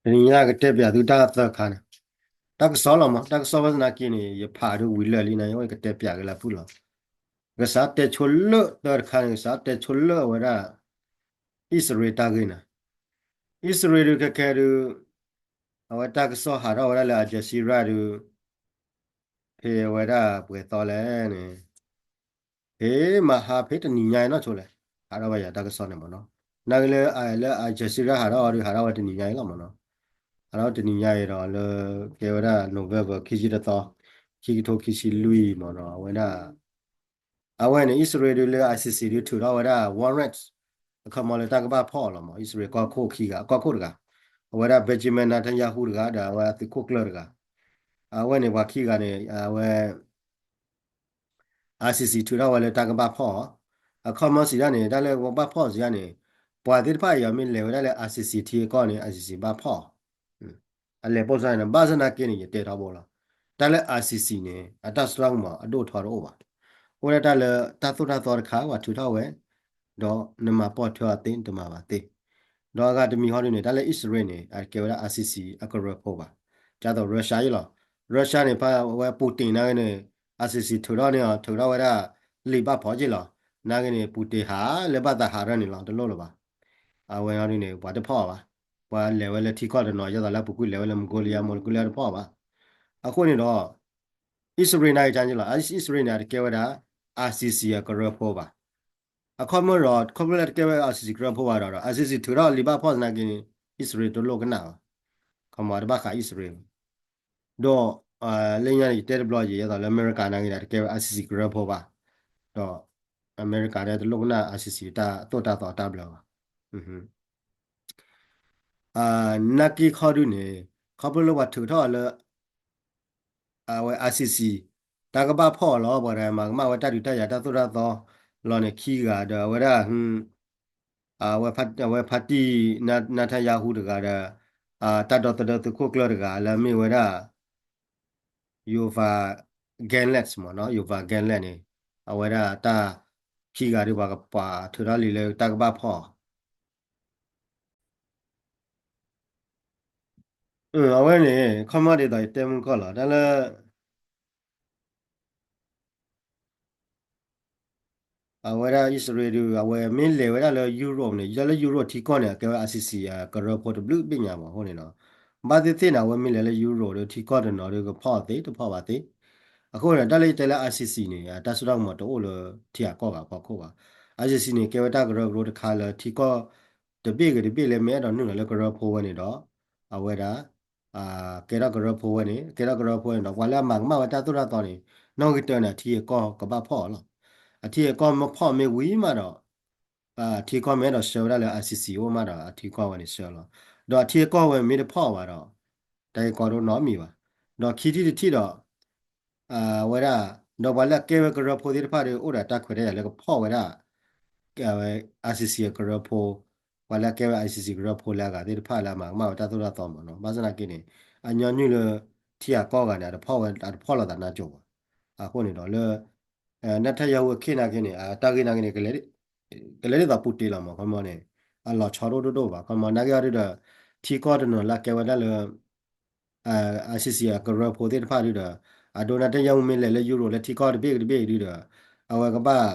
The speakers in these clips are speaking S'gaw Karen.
တနံၤညါကတဲပျးသုတၢ်သၢခါန့ၣ်, တၢ်ကစီၣ်လီၤမး, တၢ်ကစီၣ်ဘၣ်သနာ်က့န့ၣ် ယဖးဒုးဝံၤလၢာ်လံန့ၣ် ယဝဲကတဲပျးက့ၤလၢဖုၣ်လီၤ. ကစးတဲဆိလၢတၢတခါန့ၣ် ကစးတဲဆိလၢအဝဲဒၣ် အံၣ်စရ့လးတၢ်ဂ့ၢ်န့ၣ်, အံၣ်စရ့လးဒုးခဲခဲဒုး အဝဲတၢ်ကစီၣ်ဟးထီၣ်ဝဲဒၣ်လၢ Al Jazeera ဒုး ဖဲအဝဲဒၣ်ပှဲၤသီလဲၣ်န့ၣ် ဖဲမဟါဖဲတနံၤညါအံၤနီၢ်ဆိလဲၣ်, ဟးထီၣ်ဝဲယၤတၢ်ကစီၣ်န့ၣ်မ့ၢ်နီၤ, နာ်က့လၢ လၢ Al Jazeera ဟးထီၣ်အီၤဒုး ဟးထီၣ်ဝဲတနံၤညါအံၤလီၤမ့ၢ်နီၤ, ဟးထီၣ်တနံၤညါအံၤဒီးလၢ ကဲဝဲဒၣ် November ခံဆံတသီ, ခံကထိခံဆံလွံၢ်မ့ၢ်နီၤ, အဝဲဒၣ် အဝဲန့ၣ် အံၣ်စရ့လးဒုးလၢ ICC ဒုးထုးထီၣ်ဝဲဒၣ် warrant အခီပညီလၢတၢ်ကဘၣ်ဖီၣ်အီၤလီၤမး, အံၣ်စရ့လးကီၢ်ခိၣ်ခံဂၤ, ကီၢ်ခိၣ်တဂၤ, အဝဲဒၣ် Benjamin Netanyahu တဂၤ ဒီးအဝဲအသုးခိၣ်ကျၢၢ်တဂၤ, အဝဲန့ၣ်ပှၤခံဂၤန့ၣ် အဝဲ ICC ထုးထီၣ်ဝဲလၢတၢ်ကဘၣ်ဖီၣ်အီၤ, အခီပညီစံးဒၣ်န့ၣ် တၢ်လၢကဘၣ်ဖီၣ်စံးဒၣ်န့ၣ်, ပှၤသ့ၣ်တဖၣ်အံၤအမ့ၢ်လဲၤဝဲဒၣ်လၢ ICC ထံအကီၢ်န့ၣ် ICC ဘၣ်ဖီၣ်အီၤ အလဲၤပိာ်စၢ်န့ၣ် ဘၣ်ဆၣ်သနာ်က့န့ၣ် ယတဲထီဘိလီၤ, တၢ်လၢ ICC န့ၣ် အတၢ်စိတၢ်ကမီၤအဒိၣ်ထီတအိၣ်ဘၣ်, အိၣ်ဒၣ်တၢ်လၢတၢ်သိၣ်တၢ်သီတခါ ပှၤထုးထီၣ်ဝဲ, ဒီးနမၤပိာ်ထွဲအီၤသ့ နတမၤဘၣ်သ့, ဒီးအဂၤတမံၤဟီဒုးန့ၣ် တၢ်လၢအံၣ်စရ့လးန့ၣ် အတကဲဝဲဒၣ် ICC အကရၢဖိဘၣ်, ဒ်သိး Russia ယ့ၣ်လီၤ, Russia န့ၣ် ဖဲအဝဲ Putin နာ်က့န့ၣ် ICC ထုးထီၣ်န့ၢ်အီၤ ထုးထီၣ်ဝဲဒၣ် လံာ်ဘၣ်ဖီၣ်ယ့ၣ်လီၤ, နာ်က့န့ၣ် Putin ဟးလၢဘၣ်သးဟးထီၣ်န့ၣ်လီၤ တလိၣ်လၢၤဘၣ် အဝဲအံၤဒုးန့ၣ် ပှၤတဖီၣ်အီၤဘၣ်, ပှၤလဲၤဝဲလၢထံကီၢ်တနီၤ ဒ်သိးလၢအပူၤကွံာ်လဲၤဝဲလၢ Mongolia Mongolia တဖီၣ်အီၤဘၣ်, အဃိန့ၣ်ဒီး အံၣ်စရ့လးနာ်က့န့ၣ်လီၤ, အံၣ်စရ့လးန့ၣ် အတကဲဝဲဒၣ် ICC အကရၢဖိဘၣ်, အခီပညီဒီး ခီဖျိလၢတကဲဝဲ ICC ကရၢဖိဘၣ်ဒီး ICC ထုးထီၣ်လံာ်ဘၣ်ဖီၣ်သနာ်က့န့ၣ် အံၣ်စရ့လးတလိၣ်ကနၣ်ဘၣ်, ခီမီတဘၣ်ဃးအံၣ်စရ့လးဘၣ်, ဒီး လၢညါန့ၣ် ယတဲတဘျီယံၤ ဒ်သိးလၢအမဲရကၤနာ်က့န့ၣ် တကဲဝဲ ICC ကရၢဖိဘၣ်, ဒီးအမဲရကၤန့ၣ် တလိၣ်ကနၣ် ICC တၢ်သိၣ်တၢ်သီတၢ်ဘျၢဘၣ် နာ်က့ခီဒုးန့ၣ် ခီဖျိလၢပှၤထုးထီၣ်လၢ အဝဲ ICC တၢ်ကဘၣ်ဖီၣ်အီၤလီၤ, ပှၤတဂၤမၤကမၣ်ဝဲတၢ်ဒုးတၢ်ယၤတၢ်သိၣ်တၢ်သီလီၤန့ၣ် ခံဂၤဒီး အဝဲဒၣ် အဝဲဖါတံၢ် Netanyahu တဂၤဒီး တၢ်ဒီသဒၢသုးခိၣ်ကျၢၢ်တဂၤလၢအမ့ၢ်ဝဲဒၣ် Yoav Gallant မ့ၢ်နီၤ, Yoav Gallant န့ၣ် အဝဲဒၣ်တၢ်ခံဂၤဒုး ပှၤကပှၤထုးထီၣ်လံာ်လၢတၢ်ကဘၣ်ဖီၣ် အဝဲန့ၣ် ခီမီဒ်သိးယတဲမုၢ်ကီၢ်လီၤ တၢ်လၢ အဝဲဒၣ်အံၣ်စရ့လးဒုး အဝဲမ့ၢ်လဲၤဝဲဒၣ်လၢ Europe န့ၣ် ယလၢ Europe ထံကီၢ်န့ၣ် အကဲဝဲ ICC အကရၢဖိတဘျုးဘ့ၣ်ညါမး အဃိန့ၣ်နီၤ, ဘၣ်သ့ၣ်သ့ၣ်န့ၣ် အဝဲမ့ၢ်လဲၤလၢ Europe ဒီး ထံကီၢ်တနီၤဒုးကဖီၣ်သ့ တဖီၣ်ဘၣ်သ့, အဃိန့ၣ် တၢ်လၢယတဲလၢ ICC န့ၣ် တၢ်စိတၢ်ကမီၤတအိၣ်လၢထံဂၤကီၢ်ဂၤဖီခိၣ်ဘၣ်, ICC န့ၣ် ကဲဝဲတၢ်ကရၢကရိတခါလၢထံကီၢ်တဘ့ၣ်ဂ့ၤတဘ့ၣ်လၢမ့ၢ်အဲၣ်ဒိးနုာ်လီၤလၢကရၢဖိဝဲန့ၣ်ဒီး အဝဲဒၣ် ကဲထီၣ်ကရၢဖိဝဲန့ၣ် ကဲထီၣ်ကရၢဖိန့ၣ်ဒီး ပှၤလၢအမၤကမၣ်ဝဲတၢ်သိၣ်တၢ်သီန့ၣ် နီၣ်ဂံၢ်တၢန့ၣ် အထံအကီၢ်ကဘၣ်ဖီၣ်အီၤလီၤ, အထံအကီၢ်မ့ၢ်ဖီၣ်မ့ၢ်ဝံၤမးဒီး ထံကီၢ်မ့ၢ်အဲၣ်ဒိးဆှၢဝဲဒၣ်လၢ ICC အိၣ်မးဒီး အထံကီၢ်ဝဲန့ၣ်ဆှၢလီၤ, ဒီးအထံအကီၢ်ဝဲမ့ၢ်တဖီၣ်ဘၣ်ဒီး တၢ်ဂ့ၢ်ကီဒိၣ်နီတမံၤဘၣ်, ဒီးခံထံၣ်တထံၣ်ဒီး အဝဲဒၣ် ဒီးပှၤလၢအကဲဝဲကရၢဖိသ့ၣ်တဖၣ်ဒီး အိၣ်ဒီးတၢ်ခွဲးတၢ်ယာ်လၢကဖီၣ်ဝဲဒၣ် အဝဲ ICC အကရၢဖိ, ပှၤလၢအကဲဝဲ ICC ကရၢဖိလၢအဂၤသ့ၣ်တဖၣ်လၢအမၤကမၣ်ဝဲတၢ်သိၣ်တၢ်သီမ့ၢ်နီၤ, ဘၣ်ဆၣ်သနာ်က့န့ၣ် အညီနုၢ်လၢ ထံဂၤကီၢ်ဂၤန့ၣ် အတဖီၣ်ဝဲ အတဖီၣ်လိာ်သးနါစိၤဘၣ်, အဃိန့ၣ်ဒီးလၢ Netanyahu အခ့နာ်က့န့ၣ် အတၢ်ဂ့ၢ်နာ်က့န့ၣ် ကလဲၤဒ်သိး Putin လီၤမး ခီမီန့ၣ် အလီၤဆီဒိၣ်ဒိၣ်ဒိၣ်ဘၣ် ခီမီ နာ်က့အီၤဒုးဒီး ထံကီၢ်တနီၤလၢအကဲဝဲဒၣ်လၢ ICC အကရၢဖိသ့ၣ်တဖၣ်ဒုးဒီး အဒိ Netanyahu မ့ၢ်လဲၤလၢ Europe လၢထံကီၢ်တဘ့ၣ်တဘ့ၣ်ဒုးဒီး အဝဲကဘၣ်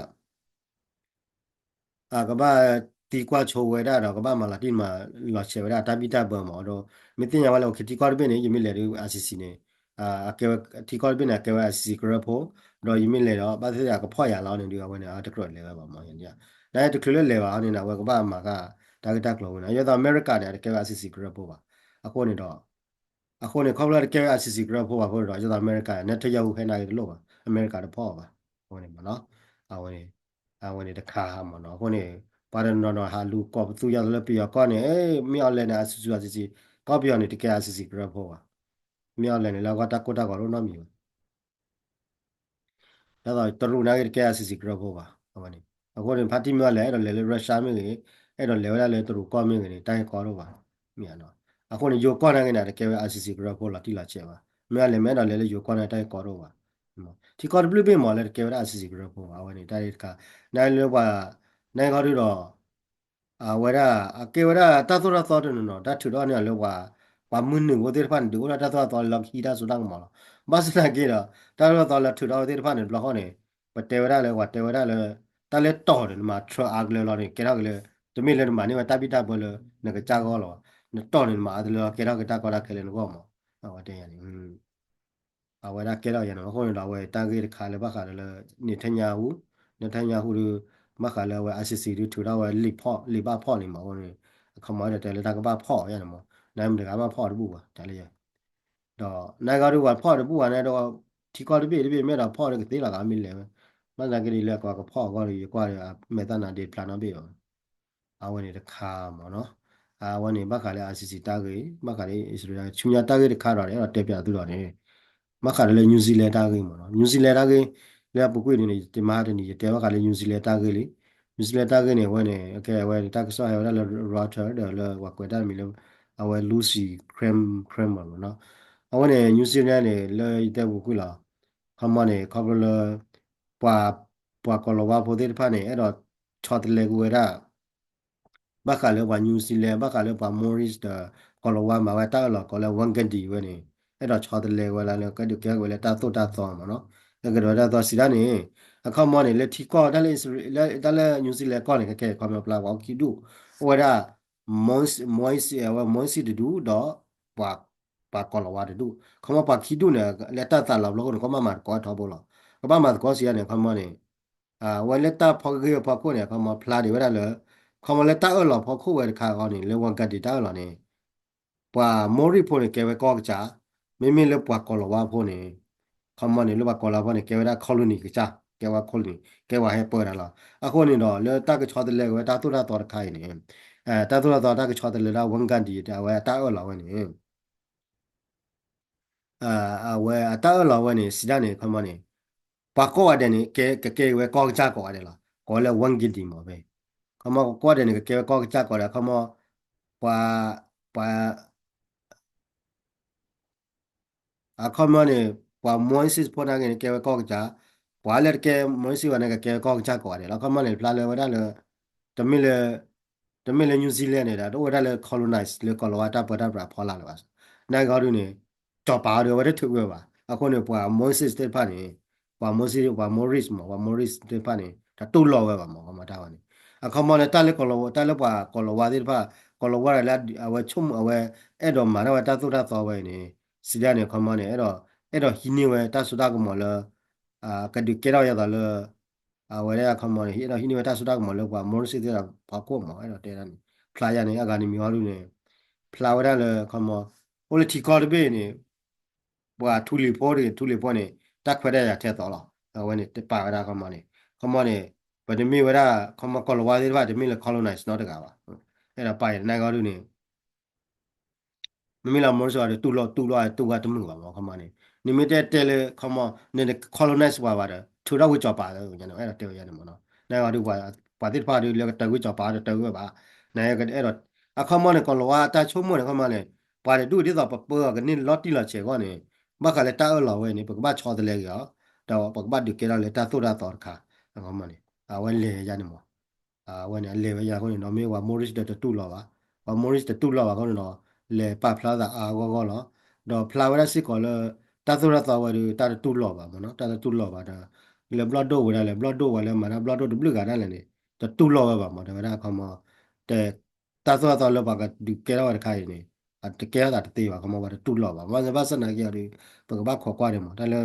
အကဘၣ်သံကွၢ်ဆိဝဲဒၣ်ဒီး ကဘၣ်မၤလီၤတံၢ်မၤလီၤဆဲးဝဲဒၣ်တၢ်ဘံၣ်တၢ်ဘၢမး ဒီး မ့ၢ်သ့ၣ်ညါဝဲလၢ ထံကီၢ်တဘ့ၣ်န့ၣ် ယမ့ၢ်လဲၤဒုး ICC န့ၣ် အကဲဝဲ ထံကီၢ်တဘ့ၣ်န့ၣ် အကဲဝဲ ICC ကရၢဖိ ဒီးယမ့ၢ်လဲၤဒီး ဘၣ်သ့ၣ်သ့ၣ်အကဖီၣ်ယၤလီၤန့ၣ်ဒုး အဝဲန့ၣ် အတကြၢးလဲၤဝဲဘၣ်မး နာ်က့တချုးလၢလဲၤဘၣ်အီၤန့ၣ် အဝဲကဘၣ်မၤဃာ်တၢ်ဂ့ၢ်တၢ်ကျိၤဝဲန့ၣ် ယသိးအမဲရကၤန့ၣ် အတကဲဝဲ ICC ကရၢဖိဘၣ် အဃိန့ၣ်ဒီး အဃိန့ၣ် ခီဖျိတကဲဝဲ ICC ကရၢဖိဘၣ်အဃိဒီး ယသိးအမဲရကၤ Netanyahu ဟဲနာ်က့တလိၣ်ဘၣ် အမဲရကၤတဖီၣ်ဘၣ် အဝဲန့ၣ်မးနီၤ အဝဲန့ၣ် အဝဲန့ၣ်တခါမးနီၤ အဃိန့ၣ် ပှၤတနီၤနီၤဟးလူၤကိးပသူယၤသိးလၢပယီၤကီၢ်န့ၣ် မ့ၢ်အီၤလဲၣ်န့ၣ် ICC ICC ကီၢ်ပယီၤန့ၣ် တကဲ ICC ကရၢဖိဘၣ် မ့ၢ်အီၤလဲၣ်န့ၣ် လၢအဂီၢ်တၢ်ကိၢ်တၢ်ဂီၤတအိၣ်နီတမံၤဘၣ် ဒ်သိးတရူးနာ်က့တကဲ ICC ကရၢဖိဘၣ် အဝဲန့ၣ် အဃိန့ၣ် ဖါတံၢ်မ့ၢ်အီၤလဲၣ် အဲၣ်ဒိးလဲၤလၢ Russia မ့ၢ်ဂ့ၤ အဲၣ်ဒိးလဲၤဝဲဒၣ်လၢတရူးကီၢ်မ့ၢ်ဂ့ၤန့ၣ် တၢ်ဂ့ၢ်ကီဒိၣ်ဘၣ် မ့ၢ်နီၤ အဃိန့ၣ် ယိၤကီၢ်နာ်က့န့ၣ် တကဲဝဲ ICC ကရၢဖိလီၤတံၢ်လီၤဆဲးဘၣ် မ့ၢ်အီၤလဲၣ် မ့ၢ်အဲၣ်ဒိးလဲၤလၢယိၤကီၢ်န့ၣ် တၢ်ဂ့ၢ်ကီဒိၣ်ဘၣ် ထံကီၢ်တဘျုးဘ့ၣ်မးလၢတကဲဝဲဒၣ် ICC ကရၢဖိဘၣ် အဝဲန့ၣ် တၢ်ဂ့ၢ်တခါ နာ်က့လၢပှၤ နာ်က့ခီဒုးဒီး အဝဲဒၣ် အကဲဝဲဒၣ်တၢ်သိၣ်တၢ်သီတနီၤနီၤ တၢ်ထုးထီၣ်န့ၢ်အီၤလၢပှၤ ပှၤမုၢ်နုာ်ဖိသ့ၣ်တဖၣ်န့ၣ် ဒုးအိၣ်ထီၣ်တၢ်သိၣ်တၢ်သီလၢကဟံးတၢ်စိတၢ်ကမီၤလီၤ. ဘၣ်ဆၣ်သနာ်က့ဒီး တၢ်သိၣ်တၢ်သီလၢထုးထီၣ်ဝဲသ့ၣ်တဖၣ်န့ၣ် တဘျီဃီန့ၣ် ပတဲဝဲဒၣ်လၢ ပှၤတဲဝဲဒၣ်လၢ တၢ်လၢတီၢ်န့ၣ် နမၤ truck အါကလၢလီၤန့ၣ် ကဲထီၣ်က့ၤလၢ တမ့ၢ်လၢနမၤန့ၢ်ဝဲတၢ်ဘံၣ်တၢ်ဘၢလၢ နကစၢ်ဂီၢ်လီၤ. နတီၢ်န့ၣ် နမၤအါကလၢလီၤ ကဲထီၣ်က့ၤတၢ်ကီတၢ်ခဲလၢနဂီၢ်မး. အဝဲတဲယၤန့ၣ် အဝဲဒၣ်ကဲထီၣ်ယၤန့ၣ် အဃိန့ၣ်ဒီး အဝဲတၢ်ဂ့ၢ်တခါလၢဘၣ်ဃးဒီးလၢ Netanyahu, Netanyahu ဒုး ဘၣ်ဃးလၢအဝဲ ICC ဒုးထုးထီၣ်ဝဲလံာ်ဖီၣ် လံာ်ဘၣ်ဖီၣ်လံမး အဃိန့ၣ် အခီမီဒီးတဲလၢတၢ်ကဘၣ်ဖီၣ်ယၤန့ၣ်မး, နမ့ၢ်တဂၤဘၣ်ဖီၣ်တဘူၣ်ဘၣ် တၢ်လၢယၤ ဒီးနဂီၢ်ဒုးပှၤဖီၣ်တဘူၣ်ဘၣ်န့ၣ်ဒီး ထံကီၢ်တဘ့ၣ်တဘ့ၣ်မ့ၢ်ဒီးဖီၣ်ဒီးကသ့လီၤ ကမ့ၢ်လဲၤဝဲ, ဘၣ်သနာ်က့ဒ်လၢကီၢ်ကဖီၣ်အဂီၢ်ဒီး ယကွၢ်ဒီး မဲာ်သၣ်နါဒ့ဖျါနီၣ်ဘ့ၣ်ဘၣ်. အဝဲန့ၣ်တခါမးနီၤ, အဝဲန့ၣ် ဘၣ်ဃးလၢ ICC တၢ်ဂ့ၢ်, ဘၣ်ဃးလၢ Israel ဆူညါတၢ်ဂ့ၢ်တခါဒီး အဲၣ်ဒိးတဲပၠးသုဒီးန့ၣ်, ဘၣ်ဃးဒီးလၢ New Zealand တၢ်ဂ့ၢ်မးနီၤ, New Zealand တၢ်ဂ့ၢ်, လၢအပူၤကွံာ်န့ၣ် ယတမၤတနံၤ ယတဲဘၣ်ဃးလၢ New Zealand တၢ်ဂ့ၢ်လံ. New Zealand တၢ်ဂ့ၢ်န့ၣ် အဝဲန့ၣ် အကဲအဝဲန့ၣ် တၢ်ကစီၣ်ဟဲဝဲဒၣ်လၢ Reuters ဒီးလၢပှၤကွဲးတၢ်မံၤလၢ အဝဲ Lucy Cram, Crammer မးနီၤ, အဝဲန့ၣ် New Zealand န့ၣ် လၢယတဲပူၤကွံာ်လီၤ, ခီမီန့ၣ် ခီဖျိလၢ ပှၤ ပှၤကီၢ်လီၤဝါဖိသ့ၣ်တဖၣ်န့ၣ် အဲၣ်ဒိးဆီတလဲကွံာ်ဝဲဒၣ် ဘၣ်ဃးလၢပှၤ New Zealand ဘၣ်ဃးလၢပှၤ Maurice ဒီး ကီၢ်လီၤဝါမၤဝဲတၢ်အၢၣ်လီၤကိးလၢ Wangandi ဝဲန့ၣ် အဲၣ်ဒိးဆီတလဲဝဲလၢ ကဒုးကဲဝဲလၢတၢ်သိၣ်တၢ်သီမးနီၤ, လၢကဒုးဝဲတၢ်သိၣ်စံးဒၣ်န့ၣ်, အခီမီန့ၣ် လၢထံကီၢ်တၢ်လၢ တၢ်လၢ New Zealand ကီၢ်န့ၣ် ကကဲခီမီပျါပှၤအိၣ်ခံဒူၣ်, အိၣ်ဝဲဒၣ် Maurice, အဝဲ Maurice တဒူၣ်ဒီး ပှၤ ပှၤကီၢ်လီၤဝါတဒူၣ်, ခီမီပှၤခံဒူၣ်န့ၣ် လၢတၢ်သးလီၤဘျီခိၣ်န့ၣ် ကဘၣ်မၤသကိးထီဘိလီၤ, ကဘၣ်မၤသကိးစံးဒၣ်န့ၣ် ခီမီန့ၣ် အဝဲလၢတၢ်ဖီဂ့ၢ်ဖီခိၣ်န့ၣ် ခီမီဖျါဒံးဝဲဒၣ်လၢ ခီမီလၢတၢ်အၢၣ်လီၤဖီခိၣ်ဝဲတခါဃီန့ၣ် လၢ Wangandi တၢ်အၢၣ်လီၤန့ၣ် ပှၤ Maurice ဖိန့ၣ် ကဲဝဲကီၢ်ကစၢ်, မ့မ့ၢ်လၢပှၤကီၢ်လီၤဝါဖိန့ၣ် ခီမီန့ၣ် လၢပှၤကီၢ်လီၤဝါဖိန့ၣ် ကဲဝဲဒၣ် colony ကစၢ်, ကဲဝဲ colony ကဲဝဲဟဲပၢတၢ်လီၤ. အဃိန့ၣ်ဒီး လၢတၢ်ကဆီတလဲက့ၤဝဲတၢ်သိၣ်တၢ်သီတခါအံၤန့ၣ် တၢ်သိၣ်တၢ်သီတၢ်ကဆီတလဲဒၣ် Wangandi အဝဲအတၢ်အၢၣ်လီၤဝဲန့ၣ် အဝဲအတၢ်အၢၣ်လီၤဝဲန့ၣ် စံးဒၣ်န့ၣ် ခီမီန့ၣ် ပှၤကိးဂၤဒဲးန့ၣ် ကဲ ကကဲဝဲကီၢ်ကစၢ်ကိးဂၤဒဲးလီၤ. ကိးဝဲလၢ Wangandi မးဖဲ ခီမီကိးဂၤဒဲးန့ၣ် ကကဲဝဲကီၢ်ကစၢ်ကိးဂၤဒဲး ခီမီ ပှၤ ပှၤ အခီမီန့ၣ် ပှၤ Maurice ဖိနာ်က့န့ၣ် ကဲဝဲကီၢ်ကစၢ်, ပှၤလၢတကဲ Maurice ဘၣ်န့ၣ် ကကဲဝဲကီၢ်ကစၢ်ကိးဂၤဒဲးလီၤ. အခီမီန့ၣ် ဖျါလၢဝဲဒၣ်လၢ တမ့ၢ်လၢ တမ့ၢ်လၢ New Zealand န့ၣ်ဒီး တအိၣ်ဝဲဒၣ်လၢ colonize လၢကီၢ်လီၤဝါတၢ်ပၢတၢ်ပြးဖီလာ်လၢၤဘၣ်. နာ်က့ဟီဒုန့ၣ် ကၠီၤပၤဟီဒု အဝဲတထုးကွံာ်ဝဲဘၣ်. အဃိန့ၣ် ပှၤ Maurice သ့ၣ်တဖၣ်န့ၣ် ပှၤ Maurice ပှၤ Maurice သ့ၣ်တဖၣ်န့ၣ် တတူၢ်လိာ်ဝဲဘၣ်မး ခီမီတၢ်ဝဲန့ၣ်. အခီမီလၢတၢ်လၢကီၢ်လီၤ တၢ်လၢပှၤကီၢ်လီၤဝါသ့ၣ်တဖၣ် ကီၢ်လီၤဝါဒီးလၢအဝဲဆိကမိၣ်အဝဲ အဲၣ်ဒိးမၤထီၣ်ဝဲတၢ်သိၣ်တၢ်သီဝဲအံၤန့ၣ် စံးဒၣ်န့ၣ် ခီမီန့ၣ် အဲၣ်ဒိး အဲၣ်ဒိးဟံးန့ၢ်ဝဲတၢ်စိတၢ်ကမီၤလၢ ကဒုးကဲထီၣ်ယၤသးလၢ အဝဲဒၣ်အခီမီန့ၣ် အဲၣ်ဒိးဟံးန့ၢ်ဝဲတၢ်စိတၢ်ကမီၤလၢပှၤ Maurice သ့ၣ်တဖၣ်ဖီခိၣ်မး အဲၣ်ဒိးတဲဒၣ်န့ၣ် ဖျါယၤန့ၣ် အဂၤတမံၤဟီဒုန့ၣ် ဖျါဝဲဒၣ်လၢခီမီ အိၣ်လၢထံကီၢ်တဘ့ၣ်န့ၣ် ပှၤထူလံၤဖိတဂ့ၤ ထူလံၤဖိန့ၣ် တၢ်ခွဲးတၢ်ယာ်ထဲသိးလီၤ. အဝဲန့ၣ် တပာ်ဝဲဒၣ်ခီမီန့ၣ် ခီမီန့ၣ် ပတမ့ၢ်ဝဲဒၣ် ခီမီကီၢ်လီၤဝါသ့ၣ်တဖၣ် တမ့ၢ်လၢ colonize နီတဂၤဘၣ်. အဲၣ်ဒိးပာ်ယၤနာ်က့ဟီဒုန့ၣ် မ့မ့ၢ်လၢ Maurice အံၤဒီး တူၢ်လိာ် တူၢ်လိာ် တူၢ်ဝဲတမုာ်ဘၣ်မး ခီမီန့ၣ် နမ့ၢ်တဲတဲလၢ ခီမီ န colonize ပှၤဘၣ်ဒီး ထုးထီၣ်ဝံကၠီၤပၤလၢညါန့ၣ် အဲၣ်ဒိးတဲဝဲယၤန့ၣ်မးနီၤ နာ်က့ဟီဒု ပှၤသ့ၣ်တဖၣ်ဒီး လၢကတၢၢ်ဝံကၠီၤပၤဒီးတၢၢ်ဝံဘၣ် နအဲၣ်ဒိး အခီမီန့ၣ် ကီၢ်လီၤဝါတၢ်ဆိကမိၣ်န့ၣ် ခီမီန့ၣ် ပှၤတဒူၣ်ဒ်သိးပပၢအီၤကန့ၢ်လီၤတံၢ်လီၤဆဲးအဂီၢ်န့ၣ် ဘၣ်ဃးလၢတၢ်အၢၣ်လီၤဝဲန့ၣ် ပကဘၣ်ဆီတလဲက့ၤအီၤ ဒီးပကဘၣ်ဒုးကဲထီၣ်လၢတၢ်သိၣ်တၢ်သီတခါ အခီမီန့ၣ် အဝဲလဲၤယၤန့ၣ်မး အဝဲန့ၣ် အလဲၤဝဲယၤအဃိန့ၣ်ဒီး မ့ၢ်ပှၤ Maurice ဒီးတတူၢ်လိာ်ဘၣ်, ပှၤ Maurice တတူၢ်လိာ်ဘၣ်အဃိန့ၣ်ဒီး လဲၤပာ်ဖျါသးအါအါဂီၢ်ဂီၢ်လီၤ. ဒီးဖျါဝဲဒၣ်စ့ၢ်ကီးလၢ တၢ်သိၣ်တၢ်သီဝဲဒီး တၢ်တတူၢ်လိာ်ဘၣ်မးနီၤ, တၢ်တတူၢ်လိာ်ဘၣ်ဒီး လၢဘျီၣ်ဒိၣ်ဝဲဒၣ်လဲၣ်, ဘျီၣ်ဒိၣ်ဝဲလၢမၤတၢ်ဘျီၣ်ဒိၣ်တဘျုးဂၤဒၣ်လဲာ်န့ၣ် တတူၢ်လိာ်ဝဲဘၣ်မး တဲဝဲဒၣ်အခီမီ တဲ တၢ်သိၣ်တၢ်သီလၢပှၤကဒုးကဲထီၣ်ဝဲတခါအံၤန့ၣ် အတကဲထီၣ်သးတသ့ဘၣ် ခီမီပှၤတတူၢ်လိာ်ဘၣ် ဘၣ်ဆၣ်သနာ်က့ဒီး ပကဘၣ်ခိးကွၢ်န့ၣ်မး တၢ်လၢ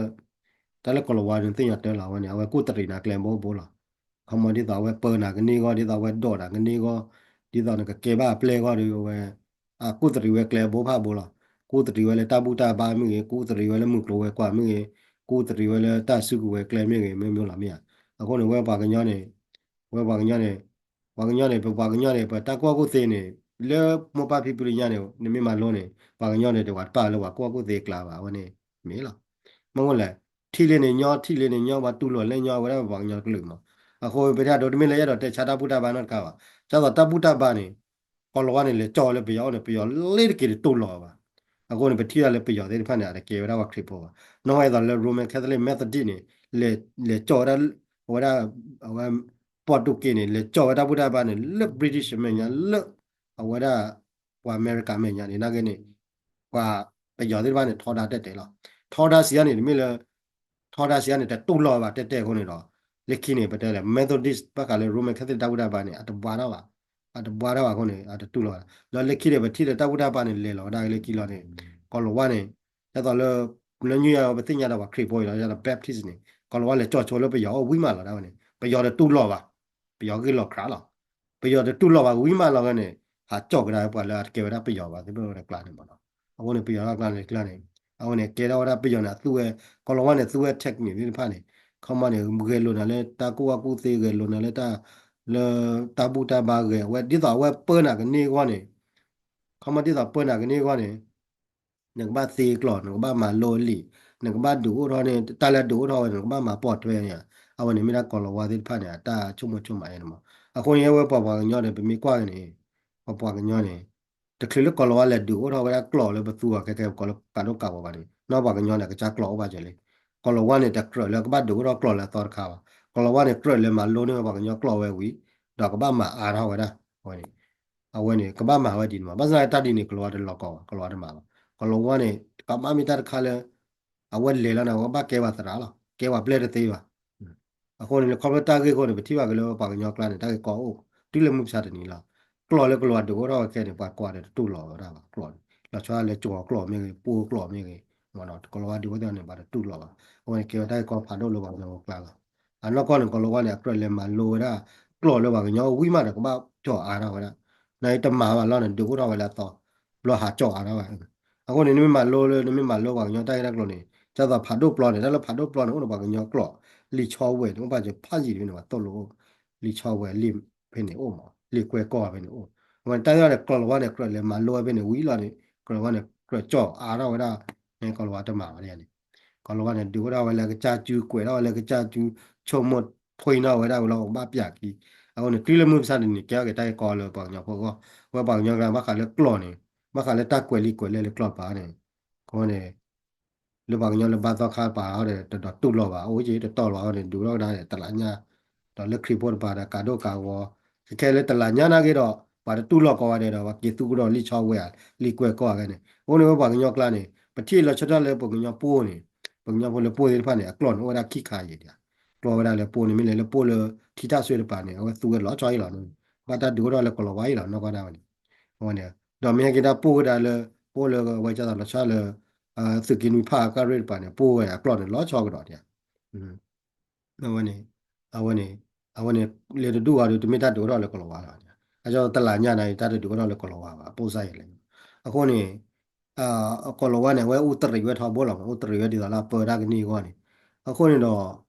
တၢ်လၢကီၢ်လီၤဝါန့ၣ် သ့ၣ်ညါတၢ်လီၤဝဲန့ၣ် အဝဲကူၣ်တရံးနၤကျဲဘိဘိလီၤ. ခီမီဒ်သိးအဝဲပၢနၤကန့ၢ်ဂီၢ် ဒ်သိးအဝဲဒိးနၤကန့ၢ်ဂီၢ် ဒ်သိးနကကဲဘၣ်အပျဲၢ်ဂီၢ်ဒီး အဝဲ အကူၣ်တရံးဝဲကျဲဘိဖးဘိလီၤ. ကူၣ်တရံးဝဲလၢတၢ်ဘူၣ်တၢ်ဘါမ့ၢ်ဂ့ၤ, ကူၣ်တရံးဝဲလၢမုၢ်ကျိၤဝဲၤကွာ်မ့ၢ်ဂ့ၤ, ကူၣ်တရံးဝဲလၢတၢ်စုကဝဲၤကျဲမ့ၢ်ဂ့ၤ မ့ၢ်မ့ၢ်လီၤမ့ၢ်ဧါ. အဃိန့ၣ် ဝဲပှၤကညီန့ၣ် ဝဲပှၤကညီန့ၣ် ပှၤကညီန့ၣ် ပပှၤကညီန့ၣ် ပတၢ်ကူၣ်ဘၣ်ကူၣ်သ့န့ၣ် လၢမိၢ်ပၢ်ဖံဖုလၢညါန့ၣ် နမ့ၢ်မၤလိန့ၣ် ပှၤကညီန့ၣ် တဝၤတပာ်လၢပှၤကူၣ်ဘၣ်ကူၣ်သ့အကျါဘၣ် အဝဲန့ၣ် မ့ၢ်လီၤ. မ့ၢ်ဝဲလဲၣ် ထံၣ်လံန့ၣ်ညီ ထံၣ်လံန့ၣ်ညီ ပှၤတူၢ်လိာ်လဲၣ်ညီ အဝဲဒၣ်ပပှၤကညီတကလုာ်မး. အဃိပတၢ်ဒိးတမ့ၢ်လၢ အဲၣ်ဒိးတဲဆါတၢ်ဘူၣ်တၢ်ဘါနီတခါဘၣ်. ဒ်သိးတၢ်ဘူၣ်တၢ်ဘါန့ၣ် ကီၢ်လီၤဝါန့ၣ် လဲၤကၠီၣ်ဝဲလၢပယီၤအိၣ်န့ၣ် ပယီၤလ့တက့ၤတတူၢ်လိာ်ဘၣ်. အဃိန့ၣ် ပထံၣ်ဒၣ်လၢပယီၤသ့ၣ်တဖၣ်န့ၣ် အတကဲဝဲဒၣ်ပှၤခရံာ်ဖိဘၣ်. နီၢ်ဝဲဒ်သိးလၢ Roman Catholic Methodist န့ၣ် လဲၤကၠီၣ်ဝဲဒၣ် အဝဲဒၣ် အဝဲ ပီၣ်တူၢ်က့ၤန့ၣ် လဲၤကၠီၣ်ဝဲတၢ်ဘူၣ်တၢ်ဘါန့ၣ် လၢ British အမဲာ်ညါ လၢ အဝဲဒၣ် ပှၤအမဲရကၤအမဲာ်ညါန့ၣ် နာ်က့န့ၣ် ပှၤပယီၤသ့ၣ်တဖၣ်န့ၣ် ထီဒါတဲာ်တဲာ်လီၤ. ထီဒါစံးအါန့ၣ် တမ့ၢ်လၢ ထီဒါစံးအါန့ၣ် တတူၢ်လိာ်ဘၣ်တဲာ်တဲာ်အဃိန့ၣ်ဒီး လၢခံန့ၣ် ပတဲလဲၣ် Methodist ဘၣ်ဃးလၢ Roman Catholic တၢ်ဘူၣ်တၢ်ဘါန့ၣ် အတဘှါထီၣ်ဘၣ်, အတဘှါထီၣ်ဘၣ်အဃိန့ၣ် အတတူၢ်လိာ်ဘၣ်. ဒီးလၢခံန့ၣ် ပထံၣ်လၢတၢ်ဘူၣ်တၢ်ဘါန့ၣ် လဲၤလီၤဝဲဒၣ်လၢခံလီၤန့ၣ် ကီၤလၤဝါန့ၣ် ဒ်သိးလၢ လၢညါပသ့ၣ်ညါဒီးပှၤခရံာ်ဖိအံၤလီၤ ဒီး Baptist န့ၣ် ကီၤလၤဝါလဲၤကၠီၣ်ဆိလၢပယီၤအိၣ်ဝံၤမးလီၤဒၣ်ဝဲန့ၣ် ပယီၤတတူၢ်လိာ်ဘၣ်, ပယီၤဂ့ၢ်လီၤခရးလီၤ. ပယီၤတတူၢ်လိာ်ဘၣ်ဝံၤမးလီၤဝဲန့ၣ် ဟးကၠီၣ်ကဒါပှၤလၢအတကဲဝဲဒၣ်ပယီၤဘၣ်သ့ၣ်တဖၣ်ဝဲဒၣ်ကျါန့ၣ်မးနီၤ. အဃိန့ၣ် ပယီၤကျါန့ၣ်ကျါန့ၣ် အဃိန့ၣ် ကဲထီၣ်ဝဲဒၣ်ပယီၤန့ၣ် အသူဝဲ ကီၤလၤဝါန့ၣ် သူဝဲ technique သ့ၣ်တဖၣ်န့ၣ် ခီမီန့ၣ် ဂဲၤလိာ်နၤလၢတၢ်ကူၣ်ဘၣ်ကူၣ်သ့ ဂဲၤလိာ်နၤလၢတၢ် လၢတၢ်ဘူၣ်တၢ်ဘါဂဲၤ အဝဲဒ်သိးအဝဲပၢနၤကန့ၢ်အဂီၢ်န့ၣ် ခီမီဒ်သိးပၢနၤကန့ၢ်အဂီၢ်န့ၣ် နကဘၣ်သ့ကျိာ် နကဘၣ်မၤလိလံာ် နကဘၣ်ဒုးအိၣ်ထီၣ်န့ၣ် တၢ်လၢအဒုးအိၣ်ထီၣ်ဝဲန့ၣ် နကဘၣ်မၤပိာ်ထွဲန့ၣ် အဝဲန့ၣ်မ့ၢ်ဒၣ်ကီၤလၤဝါသ့ၣ်တဖၣ်န့ၣ် အတၢ်ဆိကမိၣ်ဆိကမးအံၤန့ၣ်မး. အဃိန့ၣ် အဝဲပှၤပှၤကညီန့ၣ် ပမ့ၢ်ကွၢ်က့ၤန့ၣ် ပှၤပှၤကညီန့ၣ် တချုးလၢကီၤလၤဝါလဲၤဒုးအိၣ်ထီၣ်ဝဲဒၣ်ကျိာ်လၢပသူအီၤခဲကဲ ပကိးလၢကးဒိၣ်ကးဂီၤဘၣ်န့ၣ် နီၢ်ပှၤကညီန့ၣ် အကစၢ်ကျိာ်အိၣ်ဘၣ်စၢၤလံ. ကီၤလၤဝါန့ၣ် တကြၢးလၢကဘၣ်ဒုးအိၣ်ထီၣ်ကျိာ်လၢအသီတခါဘၣ်. ကီၤလၤဝါန့ၣ် ကြၢးလၢမၤလိန့ၢ်ဝဲပှၤကညီကျိာ်ဝဲဝံၤ ဒီးကဘၣ်မၤအါထီၣ်ဝဲဒၣ် အဝဲန့ၣ် အဝဲန့ၣ် ကဘၣ်မၤဝဲဒ်န့ၣ်မး. ဘၣ်ဆၣ်သနာ်က့တၢ်ဒ်န့ၣ် ကီၤလၤဝါတလီၤကီဘၣ်. ကီၤလၤဝါတမၤဘၣ်. ကီၤလၤဝါန့ၣ် ကမၣ်မ့ၢ်တၢ်တခါလၢ အဝဲလဲၤလီၤန့ၣ် အဝဲဘၣ်ကဲပှၤသရၣ်လီၤ. ကဲပှၤပျဲၢ်တသ့ဘၣ်. အဃိန့ၣ် ခီဖျိတၢ်ဂ့ၢ်အဃိန့ၣ် ပထံၣ်ဘၣ်က့ၤလၢပှၤကညီကျါန့ၣ် တၢ်ဂ့ၢ်ကီအိၣ် တုၤလၢမုၢ်မဆါတနံၤလီၤ. ကျိာ်လၢကီၤလၤဝါဒုးအိၣ်ထီၣ်ဝဲခဲန့ၣ် ပှၤကိးဂၤဒဲးတတူၢ်လိာ်ဝဲဒၣ်ဘၣ် ကျိာ်န့ၣ် လီၤဆီဒၣ်လၢကၠီၤကျိာ်မ့ၢ်ဂ့ၤ ပှိၢ်ကျိာ်မ့ၢ်ဂ့ၤ ကီၤလၤဝါဒုးအိၣ်ထီၣ်န့ၣ် ပှၤတတူၢ်လိာ်ဘၣ်. အဝဲန့ၣ်ကဲဝဲတၢ်ဂ့ၢ်ကီဖးဒိၣ်လၢပှၤကညီဖိကျါလီၤ. အနီၢ်ကီၢ်န့ၣ် ကီၤလၤဝါန့ၣ် အကြၢးလဲၤမၤလိဝဲဒၣ် ကျိာ်လၢပှၤကညီဝံၤမးဒီးကဘၣ်ကၠီၣ်အါထီၣ်ဝဲဒၣ်. နတမၤဘၣ်လီၤန့ၣ် ဒုးအိၣ်ထီၣ်ဝဲလၢအသီ ဘျီဟးကၠီၣ်အါထီၣ်ဝဲ. အဃိန့ၣ် နမ့ၢ်မၤလိလၢ နမ့ၢ်မၤလိပှၤကညီတၢ်ဂ့ၢ်တၢ်ကျိၤန့ၣ် ဒ်သိးဖးဒိၣ်ပျီန့ၣ် တၢ်လၢဖးဒိၣ်ပျီန့ၣ် အိၣ်ဒီးပှၤကညီကျိာ် လံာ်ဆီဝဲန့ၣ် အိၣ်ဘၣ်စၢၤဖးယံာ်တဖဲန့ၣ် ပှၤသိၣ်လိအိၣ် လံာ်ဆီဝဲလံာ်ဖဲန့ၣ်အိၣ်မး လံာ်ကွဲးကီၢ်ဖဲန့ၣ်အိၣ်. အဝဲတၢ်ဂ့ၢ်န့ၣ် ကီၤလၤဝါန့ၣ် ကြၢးလဲၤမၤလိဝဲဖဲန့ၣ်ဝံၤလီၤန့ၣ် ကီၤလၤဝါန့ၣ် ကြၢးကၠီၣ်အါထီၣ်ဝဲဒၣ် န့ၣ် ကီၤလၤဝါတမၤဘၣ်န့ၣ် ကီၤလၤဝါန့ၣ် ဒုးအိၣ်ထီၣ်ဝဲလၢကစၢ်စု ကွဲးထီၣ်ဝဲလၢကစၢ်စု ဆိကမိၣ်ထွံထီၣ်ဝဲဒၣ်ဝံၤလီၤ ကဘၣ်ပျးခံ. အဃိန့ၣ် တုၤလၢမုၢ်မဆါတနံၤန့ၣ် ကဲထီၣ်က့ၤတၢ်ဂ့ၢ်ကီလၢပှၤကညီဖိအဂီၢ် ဝဲပှၤကညီကျါ ဘၣ်ဃးလၢကျိာ်န့ၣ် ဘၣ်ဃးလၢတၢ်ကွဲးလံာ်ကွဲးလဲၢ်လၢကျိာ်တပၤန့ၣ် အဃိန့ၣ် လၢပှၤကညီလၢဘါသီခါတပၤဟီဒီး တဒိးတူၢ်လိာ်ဘၣ် အိၣ်က့ၤတတီၤလီၤဟီန့ၣ် ဒုးထီၣ်ကဒါန့ၣ် တလးညါ ဒီးလၢခရံာ်ဖိတပၤဒီး ကးဒိၣ်ကးဂီၤ ခဲခဲလၢတလးညါနာ်က့ဒီး ပှၤတတူၢ်လိာ်ကိးဂၤဒဲးဒီး ပှၤက့ၤသူကဒီးလံာ်ဆီဝဲဧါ လံာ်ကွဲးကီၢ်ဧါန့ၣ် အဃိန့ၣ် ဝဲပှၤကညီကျါန့ၣ် ပထံၣ်လီၤဆီဒၣ်တၢ်လၢပှၤကညီပှိၢ်န့ၣ် ပှၤကညီဖိလၢပှိၢ်သ့ၣ်တဖၣ်န့ၣ် အကျိာ်န့ၣ် အိၣ်ဝဲဒၣ်ခံခါအံၤဒၣ် ကျိာ်ဝဲဒၣ်လၢပှိၢ်န့ၣ် မ့ၢ်လဲၤလၢပှိၢ်လၢထံတၢ်စွ့တပၤန့ၣ် အဝဲသူဝဲလီၤဆီအံၤလီၤန့ၣ် ဘၣ်တၢ်ဒုးအိၣ်ထီၣ်လၢကီၤလၤဝါအံၤလီၤ နီၢ်ကီၢ်ဒၣ်ဝဲန့ၣ် အဝဲန့ၣ် ဒီးမ့ၢ်ဟဲက့ၤတၢ်ပှိၢ်ဝဲဒၣ်လၢ ပှိၢ်လၢအဝဲကၢ်သိးလီၤဆီလၢ သုးက့နွံဖၣ်ကၢ်ရ့ၣ်တပၤန့ၣ် ပှိၢ်ဝဲအကျိာ်န့ၣ် လီၤဆီကဒီးဒၣ် အဝဲန့ၣ် အဝဲန့ၣ် အဝဲန့ၣ် လၢတဒူၣ်အီၤဒီး တမ့ၢ်တၢ်ဒုးအိၣ်ထီၣ်လၢကီၤလၤဝါလီၤ. အကၢ်သိးတလးညါန့ၣ် တၢ်တဒုးအိၣ်ထီၣ်လၢကီၤလၤဝါဘၣ် ပိၢ်စၢ်ယဲလဲၣ်. အဃိန့ၣ် ကီၤလၤဝါန့ၣ် အဝဲအူတရံးဝဲထီဘိလီၤမး အူတရံးဝဲဒ်သိးလၢအပၢတၢ်ကန့ၢ်အဂီၢ်န့ၣ် အဃိန့ၣ်ဒီး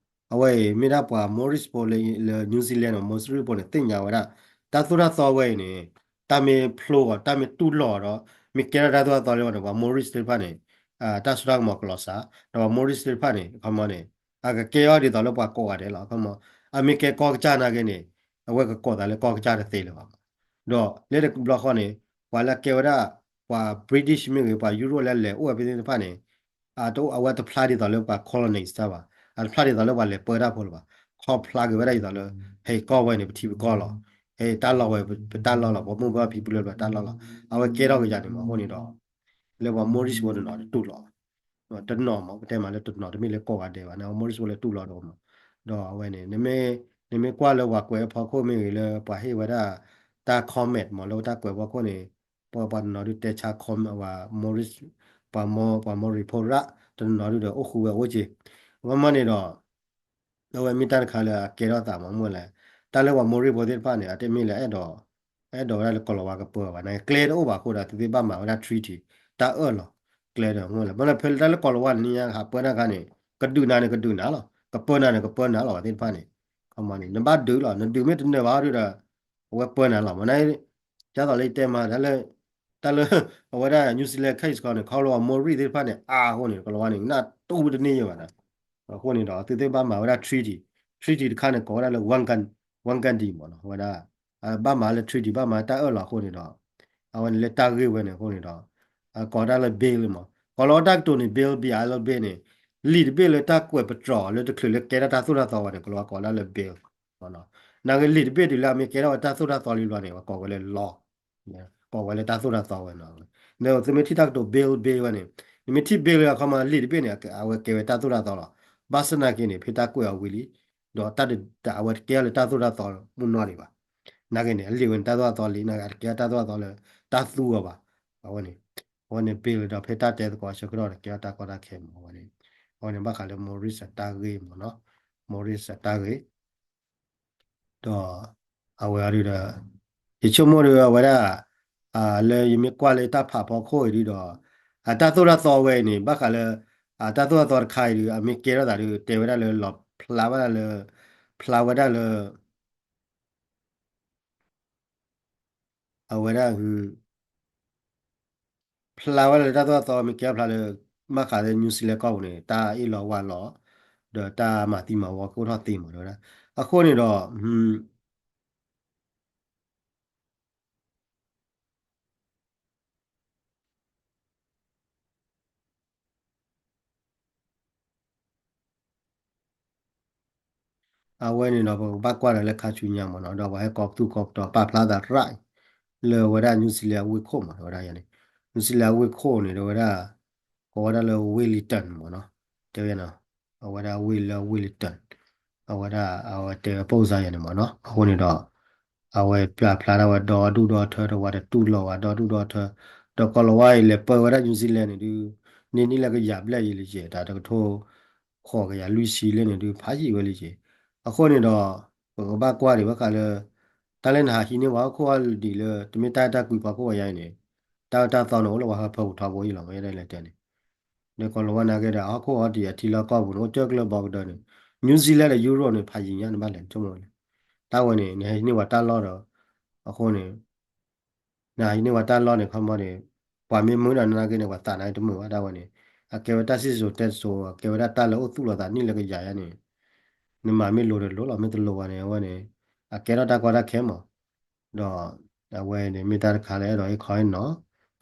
အဝဲအံၤ မ့ၢ်ဒၣ်ပှၤ Morris ဖိလၢ လၢ New Zealand န့ၣ် Morris ဖိန့ၣ် သ့ၣ်ညါဝဲဒၣ် တၢ်သိၣ်တၢ်သီဝဲအံၤန့ၣ် တၢ်မ့ၢ်ဖျိအီၤ တၢ်မ့ၢ်တူၢ်လိာ်အီၤဒီး မ့ၢ်ကဲထီၣ်တၢ်သိၣ်တၢ်သီလၢဝဲန့ၣ် ပှၤ Morris သ့ၣ်တဖၣ်န့ၣ် တၢ်စိတၢ်ကမီၤကလီၤစှၤ ဒီးပှၤ Morris သ့ၣ်တဖၣ်န့ၣ် ခီမီန့ၣ် အကကဲအီၤဒ်သိးလၢပှၤကိးဂၤဒဲးလီၤ ခီမီ အမ့ၢ်ကဲကီၢ်ကစၢ်နာ်က့န့ၣ် အဝဲကကိးသးလၢကီၢ်ကစၢ်တသ့လၢၤဘၣ်. ဒီးလၢတဘျီဃီန့ၣ် ပှၤလၢကဲဝဲဒၣ် ပှၤ British မ့ၢ်ဂ့ၤ ပှၤယူရိၣ်လၢလဲၤအိၣ်ဝဲဖဲသ့ၣ်တဖၣ်န့ၣ် အဝဲတဖျါဒ်သိးလၢပှၤ colonize တၢ်ဘၣ် အတဖျါဒ်သိးလၢပှၤလဲၤပၢတၢ်ဖိလၢၤဘၣ် ခီဖျါက့ၤဝဲဒၣ်ဒ်သိးလၢ ဟဲကီၢ်ဝဲန့ၣ် ပထံပကီၢ်လီၤ ဟဲတၢ်လီၢ်ဝဲပတၢ်လီၢ်လီၤ ပမိၢ်ပၢ်ဖံဖုလၢပတၢ်လီၢ်လီၤ အဝဲကဲထီၣ်ကယၤန့ၣ်မး အဃိန့ၣ်ဒီး လၢပှၤ Morris ဖိတနီၤတတူၢ်လိာ် တနီၤမး ပတဲမးလၢတနီၤတမ့ၢ်လၢကိးဂၤဒဲးဘၣ်န့ၣ် Morris ဖိလၢတူၢ်လိာ်တမး ဒီးအဝဲန့ၣ် နမ့ၢ်ကွၢ်လၢပှၤကွဲးအဖီခိၣ်မ့ၢ်ဂ့ၤလၢပှၤဟ့ၣ်ဝဲဒၣ် တၢ် comment မး လၢတၢ်ကွဲးဖီခိၣ်န့ၣ် ပှၤပှၤတနီၤဒုးတဲဆါ comment ပှၤ Morris ပှၤ Morris ဖိရၣ် တနီၤဒုးဒီးအိၣ်ဃူဝဲအိၣ်က့ၤ ဝဲမ့ၢ်န့ၣ်ဒီး အဝဲမ့ၢ်တၢ်တခါလၢအကဲထီၣ်သးမး မ့ၢ်လဲၣ် တၢ်လၢပှၤ Morris ဖိသ့ၣ်တဖၣ်န့ၣ် အတမ့ၢ်လၢအဲၣ်ဒိး အဲၣ်ဒိးဝဲဒၣ်လၢကီၤလၤဝါကပၢဘၣ်န့ၣ် ကျဲတအိၣ်ဘၣ်အဃိဒီး သုသ့ၣ်ဘၣ်မၤဝဲဒၣ် treaty တၢ်အၢၣ်လီၤ ကျဲဒီး မ့ၢ်လဲၣ် မ့ၢ်လၢဖဲလၢတၢ်လၢကီၤလၤဝါန့ၣ် နံၤညါဟးပၢတၢ်ခါန့ၣ် ကဒုးနၤန့ၣ် ကဒုးနၤလီၤ ကပၢနၤန့ၣ် ကပၢနၤလီၤ ပှၤသ့ၣ်တဖၣ်န့ၣ် ခီမီန့ၣ် နဘၣ်ဒုးလီၤ နဒုးမ့ၢ်တနၢၤဘၣ်အီၤဒုးဒီး အဝဲပၢနၤလီၤ မ့ၢ်န့ၣ် ဒ်သိးလၢယတဲမး တၢ်လၢ တၢ်လၢ အဝဲဒၣ် New Zealand case ခီန့ၣ် ခီဖျိ Morris သ့ၣ်တဖၣ်န့ၣ် အါအဃိန့ၣ် ကီၤလၤဝါန့ၣ် နတူၢ်တန့ၢ်ယဲဘၣ်န့ၣ် အဃိန့ၣ်ဒီး သုသ့ၣ်ဘၣ်မၤဝဲဒၣ် treaty treaty တခါန့ၣ် ကိးဝဲဒၣ်လၢ Wangan Wankhede မးနီၤ အဝဲဒၣ် ဘၣ်မၤလၢ treaty ဘၣ်မၤတၢ်အၢၣ်လီၤအဃိန့ၣ်ဒီး အဝဲန့ၣ်လၢတၢ်ဂ့ၢ်ဝဲန့ၣ်အဃိန့ၣ်ဒီး ကိးဒၣ်လၢ bill မး ကိးလီၤတၢ်ကတိၤန့ၣ် bill ဘံၣ်အါလီၤ bill န့ၣ် လံာ်တဘ့ၣ်လၢတၢ်ကွဲးပတြၢၤအီၤလၢတချုးလၢကဲထီၣ်တၢ်သိၣ်တၢ်သီဝဲန့ၣ် ကီၤလၤဝါကိးဒၣ်လၢ bill မးနီၤ နာ်က့လံာ်တဘ့ၣ်တုၤလၢအမ့ၢ်ကဲထီၣ်ဝဲတၢ်သိၣ်တၢ်သီလံဘျီန့ၣ် ပှၤကိးဝဲလၢ law ကိးဝဲလၢတၢ်သိၣ်တၢ်သီဝဲနီၤ. ဒီးသုမ့ၢ်ထံၣ်တၢ်ကတိၤ bill bill ဝဲန့ၣ် နမ့ၢ်ထံၣ် bill အခီမ့ၢ်လံာ်တဘ့ၣ်န့ၣ် အဝဲကဲဝဲတၢ်သိၣ်တၢ်သီလီၤ. ဘၣ်ဆၣ်သနာ်က့န့ၣ် ဖဲတၢ်ကွဲးအီၤဝံၤလံ ဒီးတၢ်ဒုးအဝဲတကဲလၢတၢ်သိၣ်တၢ်သီမုၢ်နီၢ်ဒံးဘၣ်. နာ်က့န့ၣ် အလံာ်ဝဲန့ၣ် တၢ်သိၣ်တၢ်သီလံ နာ်က့အတကဲတၢ်သိၣ်တၢ်သီလၢတၢ်သူအီၤဘၣ်. အဝဲန့ၣ် အဝဲန့ၣ် bill ဒီးဖဲတၢ်တဲသကိးအဆၢကတီၢ်ဒီး ကဲထီၣ်တၢ်ကီတၢ်ခဲမး အဝဲန့ၣ် အဝဲန့ၣ်ဘၣ်ဃးလၢ Morris အတၢ်ဂ့ၢ်မးနီၤ. Morris အတၢ်ဂ့ၢ် ဒီးအဝဲအီၤဒုးဒီး ယဆိကမိၣ်ဒုးအဝဲဒၣ် လၢယမ့ၢ်ကွၢ်လၢတၢ်ဖးဖီခိၣ်အံၤဒုးဒီး အတၢ်သိၣ်တၢ်သီဝဲအံၤန့ၣ် ဘၣ်ဃးလၢ အတၢ်သိၣ်တၢ်သီတခါအံၤဒုး အမ့ၢ်ကဲထီၣ်သးဒုး တဲဝဲဒၣ်လၢလီၤဖျါဝဲဒၣ်လၢ ဖျါဝဲဒၣ်လၢ အဝဲဒၣ် ဖျါဝဲဒၣ်လၢတၢ်သိၣ်တၢ်သီမ့ၢ်ကဲထီၣ်ဖျါလၢ ဘၣ်ဃးလၢ New Zealand ကီၢ်ပူၤန့ၣ် တၢ်အ့ၣ်လိာ်ဝါလိာ် ဒီးတၢ်မၤသံမၤဝီကအိၣ်ထီၣ်သ့မး တဲဝဲဒၣ်. အဃိန့ၣ်ဒီး အဝဲန့ၣ်ဒီး ပကဘၣ်ကွၢ်ဒီးလၢခါဆူညါမးနီၤ ဒီးပှၤဟဲကိးပသူကိးပတီၤပာ်ဖျါသးရၣ် လၢဝဲဒၣ် New Zealand အဝ့ၢ်ခိၣ်မး တဲဝဲဒၣ်ယၤန့ၣ် New Zealand အဝ့ၢ်ခိၣ်န့ၣ် တဲဝဲဒၣ် ကိးဝဲဒၣ်လၢ Wellington မးနီၤ တဲဝဲနီၤ အဝဲဒၣ်ဝ့ၢ်လၢ Wellington အဝဲဒၣ် အဝဲတဲဝဲ post ယၤန့ၣ်မးနီၤ အဃိန့ၣ်ဒီး အဝဲပာ်ဖျါထီၣ်ဝဲဒီဒူၣ်ဒီထၢ တဝၤတတူၢ်လိာ်ဝဲဒီဒူၣ်ဒီထၢ ဒီးကိၤလၤဝါအံၤလဲၤပၢဝဲဒၣ် New Zealand န့ၣ်ဒုး န့ၢ်နံၣ်လၢကယၤဘျဲၣ်ယံၤလံက့ၤ တၢ်တကထိ ဃိးကယၤလွံၢ်ဆံလၢန့ၣ်ဒုး ဖးယံာ်ဝဲလံက့ၤ အဃိန့ၣ်ဒီး ပကဘၣ်ကွၢ်ဒံးဘၣ်ဃးလၢ တၢ်လၢနဟးဟံးန့ၢ်ပှၤဟီၣ်ခိၣ်အီၤဒံးလၢ တမ့ၢ်တၢ်အဲၣ်တၢ်ကွံပှၤဟီၣ်ခိၣ်ပှၤယာ်အံၤန့ၣ် တၢ်အၢတၢ်သီန့ၣ် အိၣ်လၢပှၤဟၢဖၢပူၤထီဘိအံၤလီၤ မ့ၢ်ယဲဒၣ်လဲၤတဲန့ၣ် ဒီးကိၤလၤဝါနာ်က့ဒီး ဟီၣ်ခိၣ်အီၤဒံးအထံလီၢ်ကီၢ်ပူၤန့ၣ် အိၣ်ကၢၢ်ကျၢၢ်ဘီကဒၢန့ၣ် New Zealand ဒီး Europe န့ၣ် ဖးယံာ်ညါန့ၣ်ဘၣ်လဲၣ် ဆိကမိၣ်ဝဲလဲၣ် တၢ်ဝဲန့ၣ် နဟဲဟံးန့ၢ်ပှၤတၢ်လီၢ်ဒီး အဃိန့ၣ် နဟံးန့ၢ်ပှၤတၢ်လီၢ်န့ၣ် ခီမီန့ၣ် ပှၤမ့ၢ်မုာ်ဒီးနာ်က့န့ၣ် ပှၤသးနာ်က့တမုာ်ဘၣ် တၢ်ဝဲန့ၣ် အကဲဝဲတၢ်စံၣ်စိၤတဲစိၤ အကဲဝဲဒၣ်တၢ်လၢအိၣ်သူၣ်လီၤသးနံၣ်လၢကယၤယါန့ၣ် နမၤမ့ၢ်လိၤတလိၤလီၤ မ့ၢ်တလိၤဘၣ်န့ၣ် အဝဲန့ၣ် အကဲထီၣ်တၢ်ကီတၢ်ခဲမး ဒီး အဝဲန့ၣ်မ့ၢ်တၢ်တခါလၢအဲၣ်ဒိးဟ့ၣ်ခီဟ့ၣ်နီၤ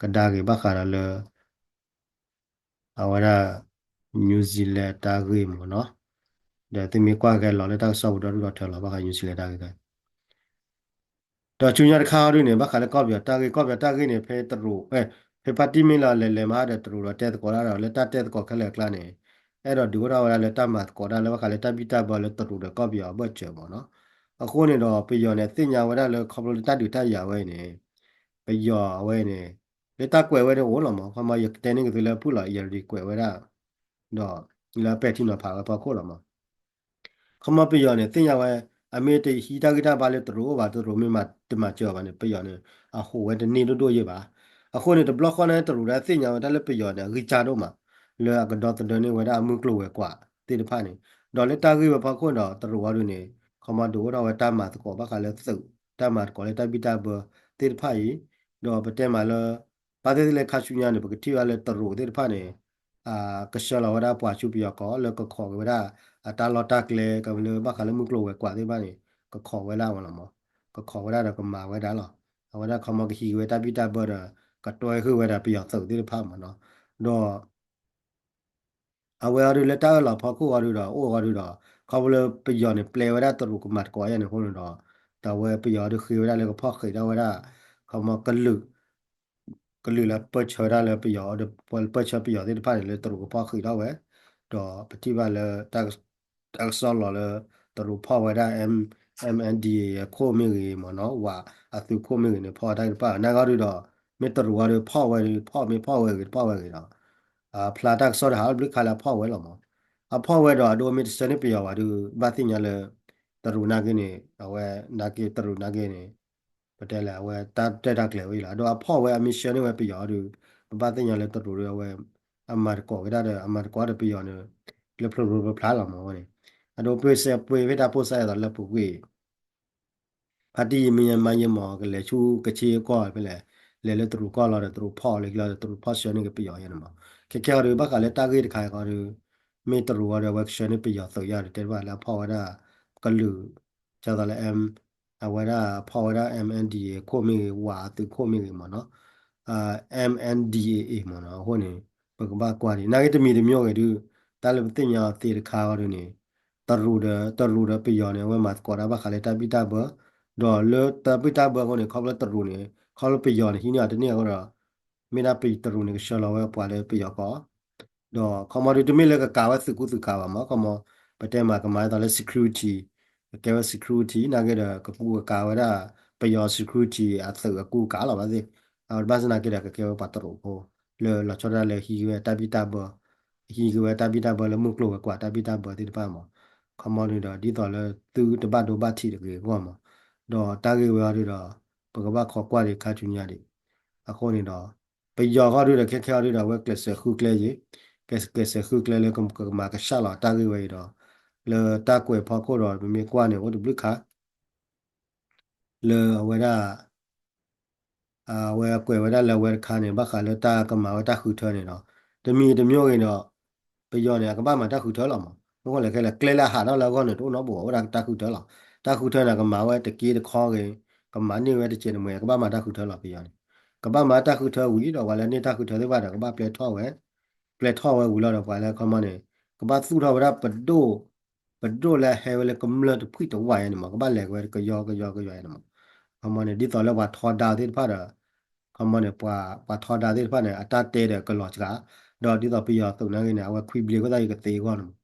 ကဒါက့ၤဘၣ်ဃးဒီးလၢ အဝဲဒၣ် New Zealand တၢ်ဂ့ၢ်မးနီၤ ဒီးသုမ့ၢ်ကွၢ်က့ၤလီၤလၢတၢ်ကစီၣ်ပူၤဒီဒူၣ်ဒီထၢလီၤ ဘၣ်ဃး New Zealand တၢ်ဂ့ၢ် ဒီးဆူညါတခါအီၤဒုးန့ၣ် ဘၣ်ဃးလၢကီၢ်ပယီၤတၢ်ဂ့ၢ် ကီၢ်ပယီၤတၢ်ဂ့ၢ်န့ၣ် ဖဲတရူး ဖဲဖါတံၢ်မ့ၢ်လီၤလဲၤလဲၤမးဒီးတရူးဒီးတဲသကိးတၢ်ဒီး လၢတၢ်တဲသကိးခဲလၢာ်အကျါန့ၣ် အဲၣ်ဒိးဒုးအိၣ်ထီၣ်ဝဲဒၣ်လၢတၢ်မၤသကိးတၢ်လၢဘၣ်ဃးလၢတၢ်ဘံၣ်တၢ်ဘၢလၢတရူးဒီးကီၢ်ပယီၤ အဘၢၣ်စၢၤမးနီၤ အဃိန့ၣ်ဒီး ပယီၤန့ၣ် သ့ၣ်ညါဝဲဒၣ်လၢခီဖျိလၢတၢ်ဒုးတၢ်ယၤဝဲအံၤန့ၣ် ပယီၤအဝဲန့ၣ် လၢတၢ်ကွဲးဝဲန့ၣ်အိၣ်လီၤမး ခီမီယကတဲန့ၢ်က့ၤသုလၢဖုၣ်လီၤ အံၤရဒံးကွဲးဝဲဒၣ် ဒီး လၢပဲာ်ထံနီၤဖးဝဲဖီခိၣ်လီၤမး ခီမီပယီၤန့ၣ် သ့ၣ်ညါဝဲ အမ့ၢ်တဟံးတၢ်ဂံၢ်တၢ်ဘါလၢတရူးအိၣ်ဘၣ် တရူးမ့ၢ်တမၤစၢၤအီၤဘၣ်န့ၣ် ပယီၤန့ၣ် အဟူးဝဲတန့ၢ်ဒိၣ်ဒိၣ်ယဲၢ်ဘၣ်. အဃိန့ၣ် တဘျီဃီန့ၣ် တရူးဒၣ်သ့ၣ်ညါဝဲတၢ်လၢပယီၤန့ၣ် အဂံၢ်စၢ်ဒိၣ်မး လၢအကဒီသဒၢန့ၢ်ဝဲဒၣ်အမုၢ်ကျိၤဝဲၤကွာ်သ့ၣ်တဖၣ်န့ၣ် ဒီးလၢတၢ်ဂ့ၢ်ဝဲဖီခိၣ်ဒီး တရူးအီၤဒုးန့ၣ် ခီမီဒုးအိၣ်ထီၣ်ဝဲတၢ်မၤသကိးဘၣ်ဃးလၢသုး တၢ်မၤသကိးလၢတၢ်ဘံၣ်တၢ်ဘၢသ့ၣ်တဖၣ်အံၤ ဒီးပတဲမးလၢ ဘၣ်သ့ၣ်သ့ၣ်လၢခါဆူညါန့ၣ် ပကထံၣ်ဘၣ်လၢတရူးသ့ၣ်တဖၣ်န့ၣ် ကဆှၢလီၤဝဲဒၣ်ပှၤဆူပယီၤကီၢ်လၢကခိးက့ၤဝဲဒၣ် အတၢ်လီၢ်တၢ်ကျဲ ကလၢဘၣ်ဃးလၢမုၢ်ကျိၤဝဲၤကွာ်သ့ၣ်တဖၣ်န့ၣ် ကခိးဝဲဒၣ်ဝဲလီၤမး ကခိးဝဲဒၣ်ဒီးကမၤဝဲဒၣ်လီၤ. အဝဲဒၣ်ခီမီကဟံးက့ၤဝဲတၢ်ဘံၣ်တၢ်ဘၢဒီး ကတွဲဃုာ်ဝဲဒၣ်ပယီၤသုးသ့ၣ်တဖၣ်မးနီၤ ဒီး အဝဲအီၤဒုးလၢတၢ်အၢၣ်လီၤဖီခိၣ်အီၤဒုးဒီး အိၣ်အီၤဒုးဒီး ခီဖျိလၢပယီၤန့ၣ် ပျဲဝဲဒၣ်တရူးကမၤသကိးယါန့ၣ်အဃိန့ၣ်ဒီး တၢ်ဝဲပယီၤအီၤဒုးဃ့ဝဲဒၣ်လၢကဖီၣ်ဃံးထီၣ်ဝဲဒၣ် ခီမီကလုာ် ကလုာ်လၢပၢၢ်ဆၢဝဲဒၣ်လၢပယီၤ ပၢၢ်ဆၢပယီၤသ့ၣ်တဖၣ်န့ၣ် လၢတရူးကဖီၣ်ဃံးထီၣ်ဝဲ ဒီးပထံၣ်ဘၣ်လၢ တၢ်ကစီၣ်လီၤလၢ တရူးဖီၣ်ဝဲဒၣ် M- MNDAA အခိၣ်မ့ၢ်ဂ့ၤမးနီၤ ဝၤအသုးခိၣ်မ့ၢ်ဂ့ၤန့ၣ် ဖီၣ်ဝဲတၢ်ဂ့ၢ်တဖၣ် နာ်ဂ့ၤဒုးဒီး မ့ၢ်တရူးဝဲဒုးဖီၣ်ဝဲဒုး ဖီၣ်မ့ၢ်ဖီၣ်ဝဲဂ့ၤတဖီၣ်ဝဲဂ့ၤဒီး ဖျါတၢ်ကစီၣ်တဟးဘျုးခါလၢအဖီၣ်ဝဲလီၤမး အဖီၣ်ဝဲဒီးအဒိမ့ၢ်တဆှၢန့ၢ်ပယီၤဘၣ်ဒုး ဘၣ်သ့ၣ်ညါလၢ တရူးနာ်က့န့ၣ် အဝဲနာ်က့တရူးနာ်က့န့ၣ် ပတဲလဲၣ် အဝဲတၢ်တဲတၢ်ကျဲၤဝဲအံၤလီၤ အဒိအဖီၣ်ဝဲအမ့ၢ်ဆှၢန့ၢ်ဝဲပယီၤဒုး ပဘၣ်သ့ၣ်ညါလၢတရူးဒုးအဝဲ အမၤသကိးဝဲဒၣ်ဒီး အမၤသကိးဒီးပယီၤန့ၣ် လၢဖျိဖျိဖျါဖျါလီၤမးဝဲန့ၣ် အဒိပှ့ၤစဲးပှ့ၤဖဲတၢ်ဖိစါယဲၢ်သိးလၢပူၤကွံာ် ဖါတံၢ်ယမံၤယမါယမီၤ ကလဲၤဆူကခ့ကီၢ်ဖဲလဲၣ် လဲၤလၢတရူးကီၢ်လီၤဒီး တရူးဖီၣ်လၢခံလီၤဒီး တရူးဖီၣ်ဆှၢန့ၢ်က့ၤပယီၤယဲန့ၣ်မး ခဲခဲအီၤဒုး ဘၣ်ဃးလၢတၢ်ဂ့ၢ်တခါအံၤဃီဒုး မ့ၢ်တရူးအီၤဒီး အဝဲကဆှၢန့ၢ်ပယီၤသုးယါဒီး တဲတဘၣ်လၢအဖီၣ်ဝဲဒၣ် ကလုာ် ဒ်သိးလၢ အဝဲဒၣ်ဖီၣ်ဝဲဒၣ် MNDAA ခိၣ်မ့ၢ်ဂ့ၤ ဝၤအသုးခိၣ်မ့ၢ်ဂ့ၤမးနီၤ MNDAA မးနီၤ အဃိန့ၣ် ပကဘၣ်ကွၢ်ဒံး နာ်က့တမံၤတမံၤဂ့ၤဒုး တၢ်လၢပသ့ၣ်ညါအီၤသ့တခါအီၤဒုးန့ၣ် တရူးဒီး တရူးဒီးပယီၤန့ၣ် အဝဲမၤသကိးတၢ်ဘၣ်ဃးလၢတၢ်ဘံၣ်တၢ်ဘၢ ဒီးလၢတၢ်ဘံၣ်တၢ်ဘၢအဃိန့ၣ် ခီဖျိတရူးန့ၣ် ခီဖျိပယီၤန့ၣ် ဟံးန့ၢ်အီၤတန့ၢ်အဃိဒီး မ့ၢ်ဒၣ်ပတရူးန့ၣ် ကဆှၢလီၤဝဲပှၤလၢပယီၤကီၢ် ဒီးခီမီဒုးတမ့ၢ်လၢကကးဝဲသုးကူသုးကးဘၣ်မး ခီမီ ပတဲမးကမၤဒ်သိးလၢ security ကကဲဝဲ security နာ်က့ဒီး ကကူကကးဝဲဒၣ် ပယီၤ security အသုးအကူအကးလီၤဘၣ်သ့ၣ် အဝဲဘၣ်ဆၣ်နာ်က့ဒီး ကကဲဝဲပှၤတရူးဖိ လၢလီၤဆီဒၣ်တၢ်လၢဟံးဝဲတၢ်ဘံၣ်တၢ်ဘၢ ဟံးက့ၤဝဲတၢ်ဘံၣ်တၢ်ဘၢလၢမုၢ်ကျိၤဝဲၤကွာ်တၢ်ဘံၣ်တၢ်ဘၢသ့ၣ်တဖၣ်မး ခီမီဒုးဒီး ဒ်သိးလၢသုတဘၣ်ဒိဘၣ်ထံးတဂ့ၤအဂီၢ်မး ဒီးတၢ်ဂ့ၢ်ဝဲအီၤဒုးဒီး ပကဘၣ်ခိးကွၢ်ဒံးခါဆူညါဒံး အဃိန့ၣ်ဒီး ပယီၤဃီဒုးဒီး ခဲခဲအီၤဒုးဒီး အဝဲကျဲးစၢးဃုကျဲယ့ၤ ကျဲးစၢးဃုကျဲလၢကမၤကဆှၣ်လီၤတၢ်ဂ့ၢ်ဝဲအံၤဒီး လၢတၢ်ကွဲးဖီခိၣ်ဒီး ပမ့ၢ်ကွၢ်န့ၣ် အိၣ်တဘျုးခါ လၢအဝဲဒၣ် အဝဲကွဲးဝဲဒၣ်လၢအဝဲတခါန့ၣ် ဘၣ်ဃးလၢတၢ်ကမၤဝဲတၢ်ဃုထၢန့ၣ်ဒီး တမံၤတမံၤဂ့ၤဒီး ပယီၤန့ၣ် အကဘၣ်မၤတၢ်ဃုထၢလီၤမး မ့ၢ်ဃိလဲၣ်ခဲလၢာ် ကျဲလၢအဟးထီၣ်လၢအဂီၢ်န့ၣ် တအိၣ်နီတဘိ အိၣ်ဒၣ်တၢ်ဃုထၢလီၤ တၢ်ဃုထၢန့ၣ် ကမၤဝဲတက့တခီဂ့ၤ ကမၤန့ၢ်ဝဲတစဲးတမှဲၤ ကဘၣ်မၤတၢ်ဃုထၢလီၤ ပယီၤန့ၣ် ကဘၣ်မၤတၢ်ဃုထၢဝံၤဒီး ပှၤလၢန့ၢ်တၢ်ဃုထၢသ့ၣ်တဖၣ်ဒီး ကဘၣ်ပျဲထီၣ်ဝဲ ပျဲထီၣ်ဝဲဝံၤလီၤဒီး ပှၤလၢခီမီန့ၣ် ကဘၣ်သူၣ်ထီၣ်ဝဲဒၣ်ပဒိၣ် ပဒိၣ်လၢဟဲဝဲလၢကမျၢၢ်တဖှံၣ်တဝးယါန့ၣ်မး ကဘၣ်လဲၤဝဲကယီကယီကယီယါန့ၣ်မး ခီမီန့ၣ် ဒ်သိးလၢပှၤထီဒါသ့ၣ်တဖၣ်ဒီး ခီမီန့ၣ် ပှၤထီဒါသ့ၣ်တဖၣ်န့ၣ် အတၢ်တဲဒီးကလီၤစှၤ ဒီးဒ်သိးပယီၤသုးနာ်က့န့ၣ် အဝဲခွံဘျ့အဃိသတး ယကသ့အဂီၢ်န့ၣ်မး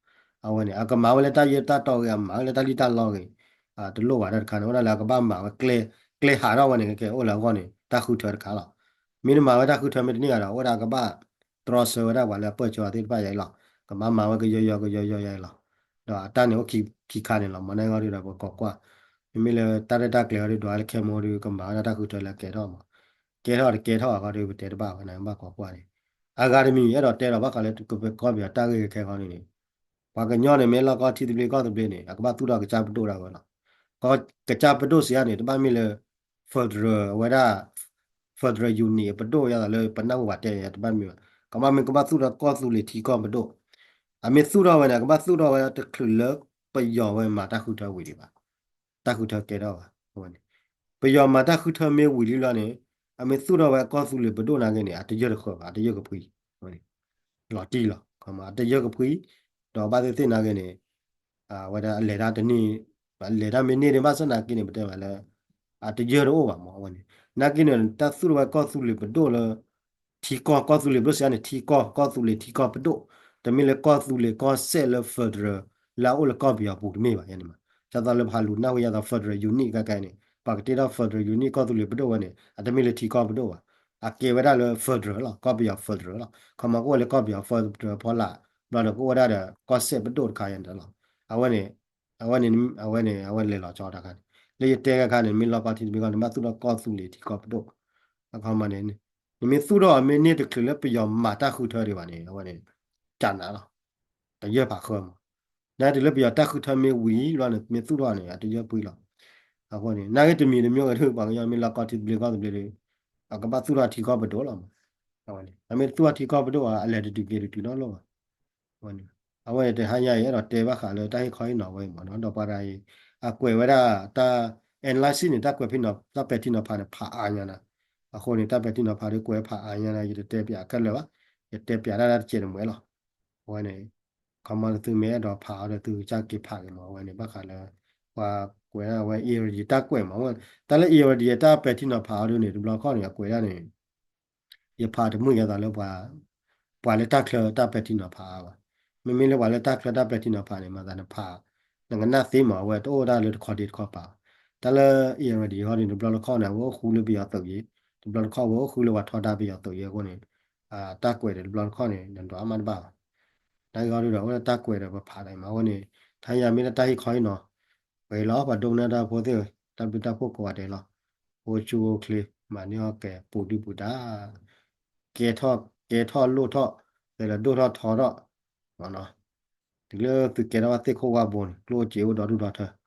အဝဲန့ၣ် အကမၤဝဲလၢတၢ်ယၢတၢ်တီဂ့ၤ အမၤဝဲလၢတၢ်လံၣ်တၢ်လီဂ့ၤ တလိၣ်ဘၣ်တၢ်တခါန့ၣ် အိၣ်ဒၣ်လၢအကဘၣ်မၤဝဲ ကျဲဟးထီၣ်ဝဲန့ၣ် ကကဲအိၣ်လၢအဂီၢ်န့ၣ် တၢ်ဃုထၢတခါလီၤ မ့ၢ်နမၤဝဲတၢ်ဃုထၢမ့ၢ်တန့ၢ်ဂၤဒီး အိၣ်ဒၣ်ကဘၣ်တြီဆၢဝဲဒၣ်ပှၤလၢအပၢၢ်ဆၢအီၤသ့ၣ်တဖၣ်ယါအံၤလီၤ ကဘၣ်မၤဝဲကယီယီကယီယီယါအံၤလီၤ ဒီးအတၢ်န့ၣ်အိၣ်ခံခါန့ၣ်လီၤ မ့ၢ်နဂီၢ်ဒုးဒီးပကီးကွၢ် မ့မ့ၢ်လၢတၢ်ရဲၣ်တၢ်ကျဲၤအီၤဒုးဒီးလၢခဲမိၢ်ဒုးကမၤဝဲဒၣ်တၢ်ဃုထၢလၢအကဲထီၣ်မး ကဲထီၣ်တကဲထီၣ်အဂီၢ်ဒုးပတဲတဘၣ်ဝဲန့ၣ် ဘၣ်ကီးကွၢ်န့ၣ် အဂၤတမံၤအဲၣ်ဒိးတဲဒီးဘၣ်ဃးလၢကဘၣ်ကီၢ်ပယီၤတၢ်ဂ့ၢ်ခဲအံၤန့ၣ် ပှၤကညီန့ၣ် မ့ၢ်လီၢ်ကီၢ်ထံသဘျ့ကီၢ်သဘျ့န့ၣ် အကဘၣ်သူၣ်ထီၣ်ကစၢ်ပဒိၣ်ဒၣ်ဝဲလီၤ. ကစၢ်ပဒိၣ်စံးအါန့ၣ် တဘၣ်မ့ၢ်လၢ federal အဝဲဒၣ် federal unit အပဒိၣ်ယါသးလၢပနၢ်ဟူဘၣ်တဲန့ၣ် တဘၣ်မ့ၢ်ဘၣ်. ကဘၣ်မ့ၢ်ကဘၣ်သူၣ်ထီၣ်ကီၢ်သူလ့ၤထံကီၢ်ပဒိၣ်. အမ့ၢ်သူၣ်ထီၣ်ဝဲန့ၣ် အကဘၣ်သူၣ်ထီၣ်ဝဲတချုးလၢပယီၤဝဲမၤတၢ်ဃုထၢဝံၤဒံးဘၣ်. တၢ်ဃုထၢကဲထီၣ်ဘၣ်. ပယီၤမၤတၢ်ဃုထၢမ့ၢ်ဝံၤလံလီၤန့ၣ် အမ့ၢ်သူၣ်ထီၣ်ဝဲကီၢ်သူလ့ၤပဒိၣ်နာ်က့န့ၣ် အတယၢၢ်တဃၢၤဘၣ် အတယၢၢ်ကဖှံ လီၤတံၢ်လီၤ. အတယၢၢ်ကဖှံ ဒီးဘၣ်သ့ၣ်သ့ၣ်နာ်က့န့ၣ် အဝဲဒၣ်အလဲၤတၢ်တန့ၢ် လဲၤတၢ်မ့ၢ်န့ၢ်ဒံးဘၣ်ဆၣ်နာ်က့န့ၣ် ပတဲမးလၢ အတယၢၢ်တအိၣ်ဘၣ်မး အဝဲန့ၣ် နာ်က့န့ၣ် တၢ်သူၣ်ထီၣ်ဝဲကီၢ်သူလ့ၤပဒိၣ်လၢ ထံကီၢ် ကီၢ်သူလ့ၤပဒိၣ်စံးန့ၣ် ထံကီၢ် ကီၢ်သူလ့ၤထံကီၢ်ပဒိၣ် တမ့ၢ်လၢကီၢ်သူလ့ၤကီၢ်စဲၣ်လၢ federal လၢအအိၣ်လၢကီၢ်ပယီၤပူၤတမ့ၢ်ဘၣ်ယဲန့ၣ်မး. ဒ်သိးလၢပဟးလူၤနၢ်ဟူယါသး federal unit ကဲကဲန့ၣ် ပှၤကတ့ထီၣ် federal unit ကီၢ်သူလ့ၤပဒိၣ်ဝဲန့ၣ် အတမ့ၢ်လၢထံကီၢ်ပဒိၣ်ဘၣ်. အကဲဝဲဒၣ်လၢ federal လီၤ ကီၢ်ပယီၤ federal လီၤ. ခီမီကအိၣ်ဝဲလၢကီၢ်ပယီၤ federal ဖီလာ် ဘျီဒီးကအိၣ်ဝဲဒၣ်ဒီး ကီၢ်စဲၣ်ပဒိၣ်တခါယဲန့ၣ်လီၤ. အဝဲန့ၣ် အဝဲန့ၣ် အဝဲန့ၣ် အဝဲလဲၤလီၤဆီတခါန့ၣ် လၢယတဲခဲခါန့ၣ် မ့ၢ်လီၢ်ကီၢ်ထံသဘျ့ကီၢ်န့ၣ် ဘၣ်သူၣ်ထီၣ်ကီၢ်သူလ့ၤထံကီၢ်ပဒိၣ်. အခီမီန့ၣ် နမ့ၢ်သူၣ်ထီၣ်အီၤမ့ၢ်န့ၢ်တချုးလၢပယီၤမၤတၢ်ဃုထၢဒံးဘၣ်န့ၣ် အဝဲန့ၣ် ကနးလီၤ. တယၢၢ်ဖးဃၢမး. နတုၤလၢပယီၤတၢ်ဃုထၢမ့ၢ်ဝံၤလီၤန့ၣ် မ့ၢ်သူၣ်ထီၣ်န့ၣ် အတယၢၢ်ပှံၤလီၤ. အဃိန့ၣ် နာ်က့တမံၤတမံၤဂ့ၤဒုး ပှၤကညီမ့ၢ်လီၢ်ကီၢ်ထံသဘျ့ကီၢ်သဘျ့ဒီး အကဘၣ်သူၣ်ထီၣ်ထံကီၢ်ပဒိၣ်လီၤမး. အဝဲန့ၣ် အမ့ၢ်သူၣ်ထီၣ်ထံကီၢ်ပဒိၣ်အလဲၤတတုၤက့ၤတတုၤနီတလိၣ်ဘၣ်. အဝဲန့ၣ် အဝဲန့ၣ်တဟါညါအံၤ အဲၣ်ဒိးတဲဘၣ်ဃးလၢတၢ်ဟ့ၣ်ခီဟ့ၣ်နီၤဝဲအံၤမးနီၤ ဒီးပှၤတဂၤအံၤ အကွဲးဝဲဒၣ်တၢ် analysis န့ၣ် တၢ်ကွဲးဖံးနီၤ တၢ်ပဲာ်ထံနီၤဖးန့ၣ် ဖးအါညါနၤ. အဃိန့ၣ် တၢ်ပဲာ်ထံနီၤဖးဒီးကွဲးဖးအါညါနၤ ယတတဲပၠးခဲလၢာ်ဘၣ်. ယတဲပၠးတၢ်တစဲးတမှဲၤလီၤ. အဝဲန့ၣ် ခီမီသုမ့ၢ်အဲၣ်ဒိးဖးအီၤဒီး သုကစၢ်က့ၤဖးက့ၤမး အဝဲန့ၣ် ဘၣ်ဃးလၢ ပှၤကွဲးဒၣ်ဝဲ Irrawaddy တၢ်ကွဲးမး အဝဲ တၢ်လၢ Irrawaddy အတၢ်ပဲာ်ထံနီၤဖးအီၤဒ်န့ၣ် တဘျီတခီၣ်န့ၣ် အကွဲးဒၣ်န့ၣ် ယဖးတမုာ်ယါသးလၢ ပှၤလၢတၢ်ချၢတၢ်ပဲာ်ထံနီၤဖးအါဘၣ်. မ့မ့ၢ်လၢပှၤလၢတၢ်ချၢတၢ်ပဲာ်ထံနီၤဖးန့ၣ် မၤသးနဖး နကနၣ်သ့မး အဝဲတအိၣ်ဒၣ်လၢတခီဒ့တခီပၤဘၣ်. တၢ်လၢ Irrawaddy ဟီဒ်န့ၣ် တဘျီတခီၣ်န့ၣ် အဝဲအိၣ်ဃူလၢပယီၤသုးယ့ၤ, တဘျီတခီၣ်အဝဲအိၣ်ဃူလၢပှၤထီဒါပယီၤသုးယ့ၤအဃိန့ၣ် တၢ်ကွဲးဒီးတဘျီတခီၣ်န့ၣ် နဒွးအါမးတဘၣ်ဘၣ်. နာ်က့ဟီဒ်ဒီး အဝဲဒၣ်တၢ်ကွဲးဒီးပဖးဒၣ်အံၤမး အဝဲန့ၣ် ထါယါမ့ၢ်ဒၣ်တၢ်ဟ့ၣ်ခီဟ့ၣ်နီၤ ဝဲအံၤလီၤ ပှၤဒိကနၣ်တၢ်ဖိသ့ၣ် တၢ်ဘျုးတၢ်ဖှိၣ်ကိးဂၤဒဲးလီၤ. အိၣ်ဆူၣ်အိၣ်ချ့ မၤန့ၢ်အီၣ်ကဲၤ ပူၤဒုၣ်ပူၤဒါ ကဲထီၣ် ကဲထီၣ်လိၣ်ထီၣ် သဲးလီၤဒိၣ်ထီၣ်ထီထီၣ် တုၤလၢသုကဲထီၣ်ဘၣ်သ့ၣ်ခိၣ်ဝါဘိန့ၣ် ကျိၣ်အိၣ်စ့အိၣ်ဒီဒူၣ်ဒီထၢ